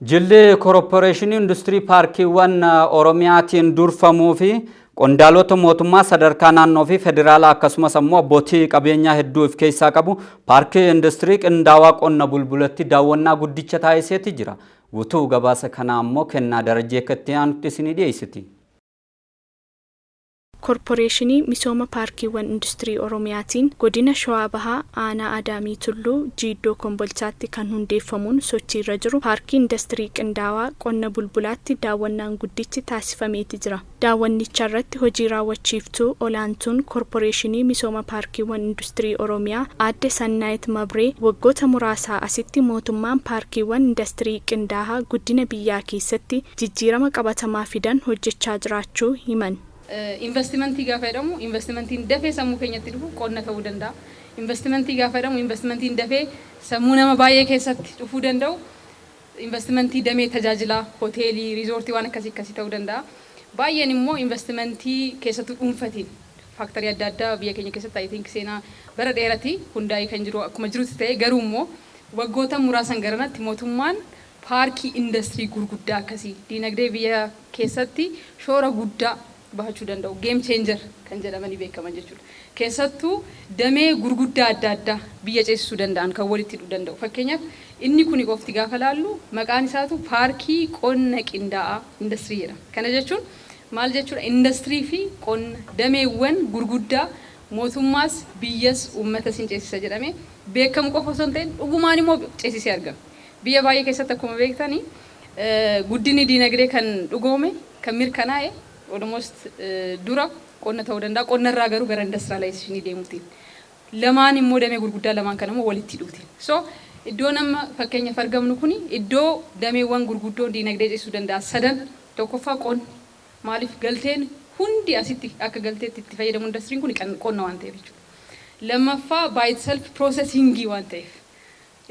Jilli Koorporeeshinii Industirii Paarkiiwwan Oromiyaatiin durfamuu fi qondaalota mootummaa sadarkaa naannoo fi federaalaa, akkasumas ammoo abbootii qabeenyaa hedduu of keessaa qabu, paarkii industirii qindaawaa qonna Bulbulatti daawwannaa guddicha taasiseeti jira. Guutuu gabaasa kanaa ammoo Kennaa Darajjee akka itti aanutti isinii dhiyeessiti. Koorporeeshinii Misooma Paarkiiwwan Industirii Oromiyaatiin godina Shawaa Bahaa, aanaa Adaamii Tulluu, Jiiddoo Kombolchaatti kan hundeeffamuun sochiirra jiru paarkii industirii qindaawaa qonna Bulbulaatti daawwannaan guddichi taasifameeti jira. Daawwannicha irratti hojii raawwachiiftuu olaantuun Koorporeeshinii Misooma Paarkiiwwan Industirii Oromiyaa Aadde Sannaayit Mabree, waggoota muraasaa asitti mootummaan paarkiiwwan industirii qindaa'aa guddina biyyaa keessatti jijjiirama qabatamaa fidan hojjechaa jiraachuu himan. Investimentii gaafa jedhamu, investimentiin dafee sammuu keenyatti dhufu qonna ta'uu danda'a. Investimentii gaafa jedhamu, investimentiin dafee sammuu nama baay'ee keessatti dhufuu danda'u investimentii damee tajaajilaa, hoteelii, riizoortii, waan akkasii akkasii ta'uu danda'a. Baay'een immoo investimentii keessattuu dhuunfatiin faaktarii adda addaa biyya keenya keessatti, I think, seenaa bara dheerati hundaa'ee kan jiru akkuma jirutti ta'e, garuu immoo waggoota muraasan garanatti mootummaan paarkii industirii gurguddaa akkasii diinagdee biyya keessatti shoora guddaa bahachuu danda'u, game changer kan jedhamanii beekaman jechuudha. Keessattuu damee gurguddaa adda addaa biyya ceesisuu danda'an kan walitti hidhuu danda'u. Fakkeenyaaf, inni kuni qofti gaafa laallu maqaan isaatu paarkii qonna qindaa'aa industirii jedhama. Kana jechuun maal jechuudha? Industirii fi qonna dameewwan gurguddaa mootummaas biyyas uummatas hin ceesisa jedhamee beekamu qofa osoo hin ta'in, dhugumaan immoo ceesisee argama. Biyya baay'ee keessatti akkuma beektanii, guddinni diinagdee kan dhugoome, kan mirkanaa'e, almost dura qonna ta'uu danda'a. Qonna irraa garuu gara industrializationii deemuutiin. Lamaan immoo damee gurguddaa lamaan kan immoo walitti hidhuutiin. So iddoo nama fakkeenyaaf argamnu kuni iddoo dameewwan gurguddoo diinagdee ceesisuu danda'a sadan: tokkoffaa qonni. Maaliif? Galteen hundi asitti akka galteetti itti fayyadamu industiriin kun qonna waan ta'eef jechuudha. Lammaffaa, by itself processingii waan ta'eef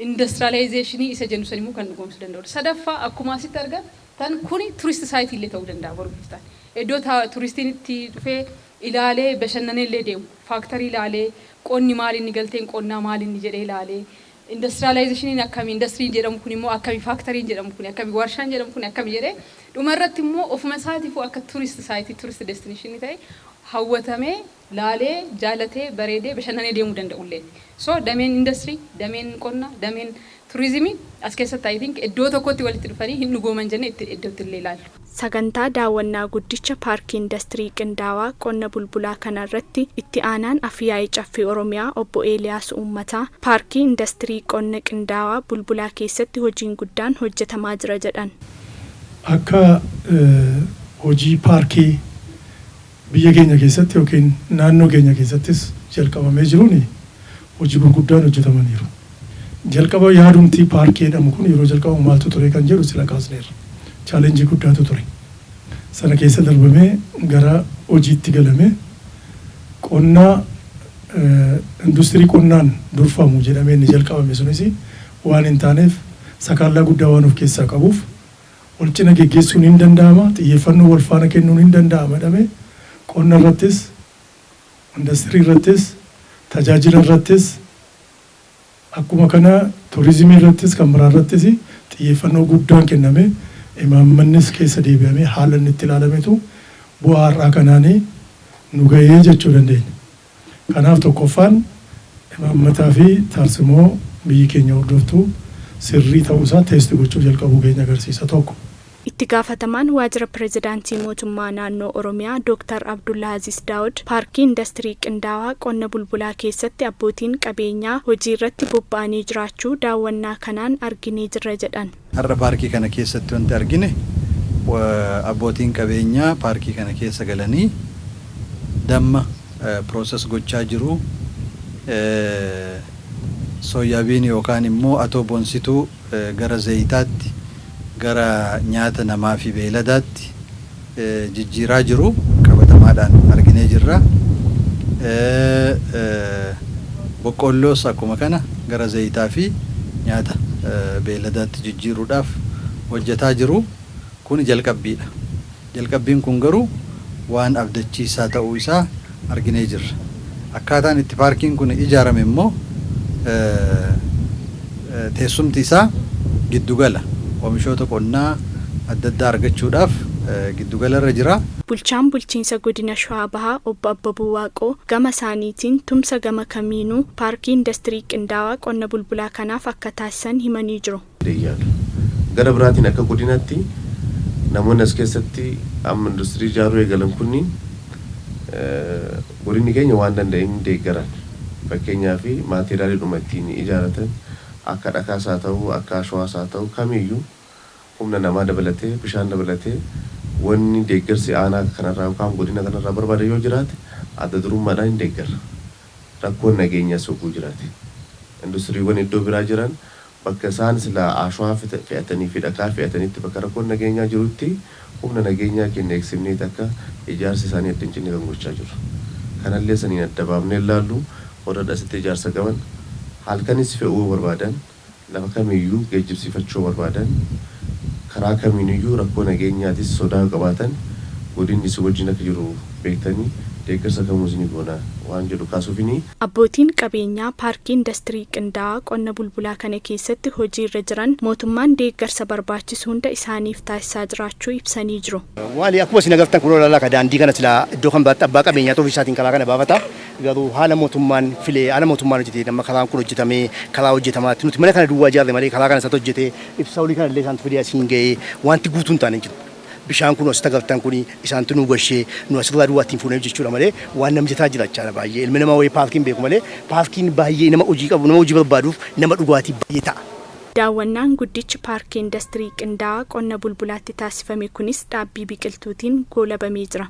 industrializationii isa jennu san immoo kan dhugoomsuu danda'udha. Sadaffaa, akkuma asitti argan tan kuni tourist siteii illee ta'uu danda'a boru biftaan. Iddoo turistiin itti dhufee ilaalee bashannanee illee deemu, faaktarii ilaalee, qonni maal inni, galteen qonnaa maal inni jedhee ilaalee, industrializationiin akkamii, industiriin jedhamu kun immoo akkamii, faaktariin jedhamu kun akkamii, warshaan jedhamu kun akkamii jedhee, dhumarratti immoo ofuma isaatiifuu akka tourist siteii, tourist destinationii ta'e hawwatamee, laalee, jaalatee, bareedee bashannanee deemuu danda'ullee. So dameen industirii, dameen qonnaa, dameen turizimii as keessatti, I think, iddoo tokkotti walitti dhufanii hin dhugooman jennee itti iddootti illee ilaallu. Sagantaa daawwannaa guddicha paarkii industirii qindaawaa qonna Bulbulaa kanarratti itti aanaan Afyaa'ii Caffee Oromiyaa Obbo Eeliyaas Uummataa, paarkii industirii qonna qindaawaa Bulbulaa keessatti hojiin guddaan hojjetamaa jira jedhan. Akka hojii paarkii biyya keenya keessatti yookiin naannoo keenya keessattis jalqabamee jiruun hojii gurguddaan hojjetamaniiru. Jalqaba yaadumtii paarkii jedhamu kun yeroo jalqabamu maaltu ture kan jedhu sila kaasneerra. Challengeii guddaatu ture. Sana keessa darbamee gara hojiitti galamee, qonnaa industirii qonnaan durfamu jedhamee inni jalqabame sunis waan hin taaneef, sakaallaa guddaa waan of keessaa qabuuf, wal cina geggeessuun hin danda'ama, xiyyeeffannoo wal faana kennuun hin danda'ama jedhamee, qonna irrattis, industirii irrattis, tajaajila irrattis, akkuma kana turizimii irrattis, kan biraa irrattis xiyyeeffannoo guddaan kenname, imaammannis keessa deebi'amee haala inni itti ilaalametu bu'aa har'aa kanaanii nu gahee jechuu dandeenya. Kanaaf tokkoffaan imaammataa fi tarsimoo biyyi keenya hordoftu sirrii ta'uusaa test gochuu jalqabuu keenya agarsiisa tokko. Itti gaafatamaan waajjira pirezidaantii mootummaa naannoo Oromiyaa Dooktar Abdullaaziz Daawud, paarkii industirii qindaawaa qonna Bulbulaa keessatti abbootiin qabeenyaa hojii irratti bobba'anii jiraachuu daawwannaa kanaan arginee jirra jedhan. Har'a paarkii kana keessatti wanti argine, abbootiin qabeenyaa paarkii kana keessa galanii damma process gochaa jiru. Soybean yookaan immoo atoo boonsituu gara zayitaatti, gara nyaata namaa fi beeyladaatti jijjiiraa jiru qabatamaadhaan arginee jirra. Boqqolloos akkuma kana gara zayitaa fi nyaata beeyladaatti jijjiiruudhaaf hojjetaa jiru. Kun jalqabbiidha. Jalqabbiin kun garuu waan abdachiisaa ta'uu isaa arginee jirra. Akkaataan itti paarkiin kun ijaarame immoo, teessumti isaa giddugala Oomishoota qonnaa adda addaa argachuudhaaf giddugala irra jira. Bulchaan bulchiinsa godina Shawaa Bahaa Obbo Abbabuu Waaqoo gama isaaniitiin tumsa gama kamiinuu paarkii indastirii qindaawaa qonna bulbulaa kanaaf akka taasisan himanii jiru. Gara biraatiin akka godinaatti namoonni as keessatti amma industirii ijaaruu eegalan kunniin godinni keenya waan danda'een deeggaran. Fakkeenyaaf, maateriyaaliidhuma ittiin ijaaratan, akka dhakaas haa ta'u, akka ashawaas haa ta'u, kamiyyuu humna namaa dabalatee, bishaan dabalatee, wanni deeggarsi aanaa kanarraa yookaan godina kanarraa barbaade yoo jiraate, adda durummaadhaan hin deeggarra. Rakkoon nageenyaas yogguu jiraate, industiriiwwan iddoo biraa jiran bakka isaan silaa ashawaa fe'atanii fi dhakaa fe'atanitti, bakka rakkoon nageenyaa jirutti humna nageenyaa keenya eegsifnee akka ijaarsi isaanii adda hin cinne kan gochaa jiru. Kanallee saniin adda baafnee ilaallu. Warra asitti ijaarsa qaban, halkanis fe'uu barbaadan, lafa kamiyyuu geejjibsiifachuu barbaadan, karaa kamiiniyyuu rakkoo nageenyaatis sodaa qabaatan, godinni si wajjin akka jiru beektanii deeggarsa kamuu isinii goona waan jedhu kaasuufini. Abbootiin qabeenyaa paarkii indastirii qindaa'aa qonna bulbulaa kana keessatti hojii irra jiran mootummaan deeggarsa barbaachisu hunda isaaniif taasisaa jiraachuu ibsanii jiru. Waali akkuma isin agartan kun olaalaa ka daandii kana silaa iddoo kan biraatti abbaa qabeenyaa ofii isaatiin karaa kana baafata. Garuu haala mootummaan filee, haala mootummaan hojjetee, nama karaan kun hojjetamee karaa hojjetamaatti nuti mana kana duwwaa ijaarre malee, karaa kana isaatti hojjetee, ibsaa olii kana illee isaantu fidee asiin ga'ee, wanti guutuu hin taane hin jiru. Bishaan kun asitti agartan kun isaantu nu gashee, nu asirraa duwwaa ittiin fuunee jechuudha malee, waan namni jetaa jira jechaadha baay'ee. Ilmi namaa wayii paarkiin beeku malee, paarkiin baay'ee nama hojii qabu, nama hojii barbaaduuf, nama dhugaatii baay'ee ta'a. Daawwannaan guddichi paarkii indastirii qindaa'aa qonna bulbulaatti taasifame kunis dhaabbii biqiltuutiin goolabamee jira.